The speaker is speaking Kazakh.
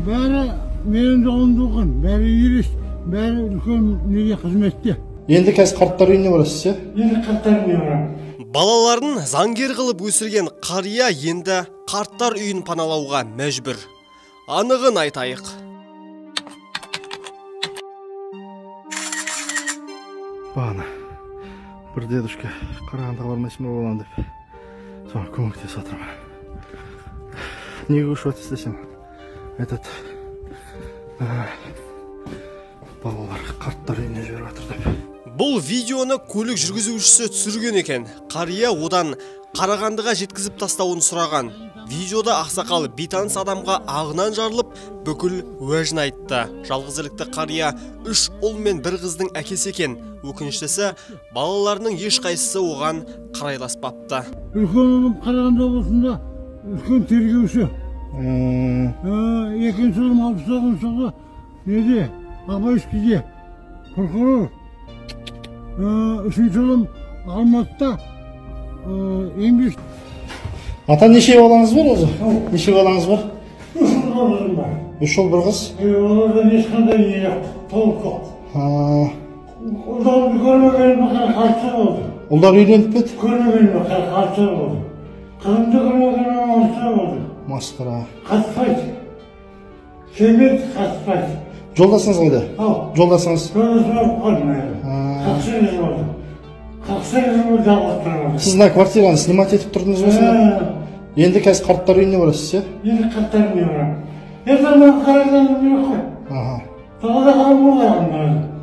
Бәрі менің жолымда оқыған, бәрі юрист, бәрі үлкен неге қызметте. Енді қазір қарттар үйіне барасыз, иә? Енді қарттар үйіне барамын. Балаларын заңгер қылып өсірген қария енді қарттар үйін паналауға мәжбүр. Анығын айтайық. Бағана бір дедушка Қарағандыға бармайсың ба балам деп соған көмектесіп жатырмын. Неге көшіп жатырсыз десем, айтады, балалар қарттар үйіне жіберіп жатыр деп. Бұл видеоны көлік жүргізушісі түсірген екен. Қария одан Қарағандыға жеткізіп тастауын сұраған. Видеода ақсақал бейтаныс адамға ағынан жарылып, бүкіл уәжін айтты. Жалғызілікті қария 3 ұл мен 1 қыздың әкесі екен. Өкініштісі, балаларының ешқайсысы оған қарайласпапты. Үлкен ұлым Қарағанды облысында үлкен тергеуші. Екінші ұлым 69 жылғы неде, Абайскіде прокурор. Үшінші ұлым Алматыда еңбек. Ата, неше балаңыз бар өзі? Неше балаңыз бар? 3 ұл қызым бар. 3 ұл, 1 қыз? Олардан ешқандай не жоқ, толық жоқ. Ұлдарымды көрмегеніме 46 жыл болды. Ұлдар үйленіп пе еді? Көрмегеніме 46 жыл болды. Қызымды көрмегеніме 6 жыл болды. Масқара. Қатыспайды. Келмейді, қатыспайды. Жолдасыңыз қайда? Ау. Жолдасыңыз? Жолдасым өліп қалды мына. 48 жыл болды. 48 жыл болды жалғыз тұрып. Сіз мына квартираны снимать етіп тұрдыңыз ба сонда? Енді қазір қарттар үйіне барасыз, иә? Енді қарттар үйіне барамын. Енді маған қарағанды керек қой. Далада қалып болған.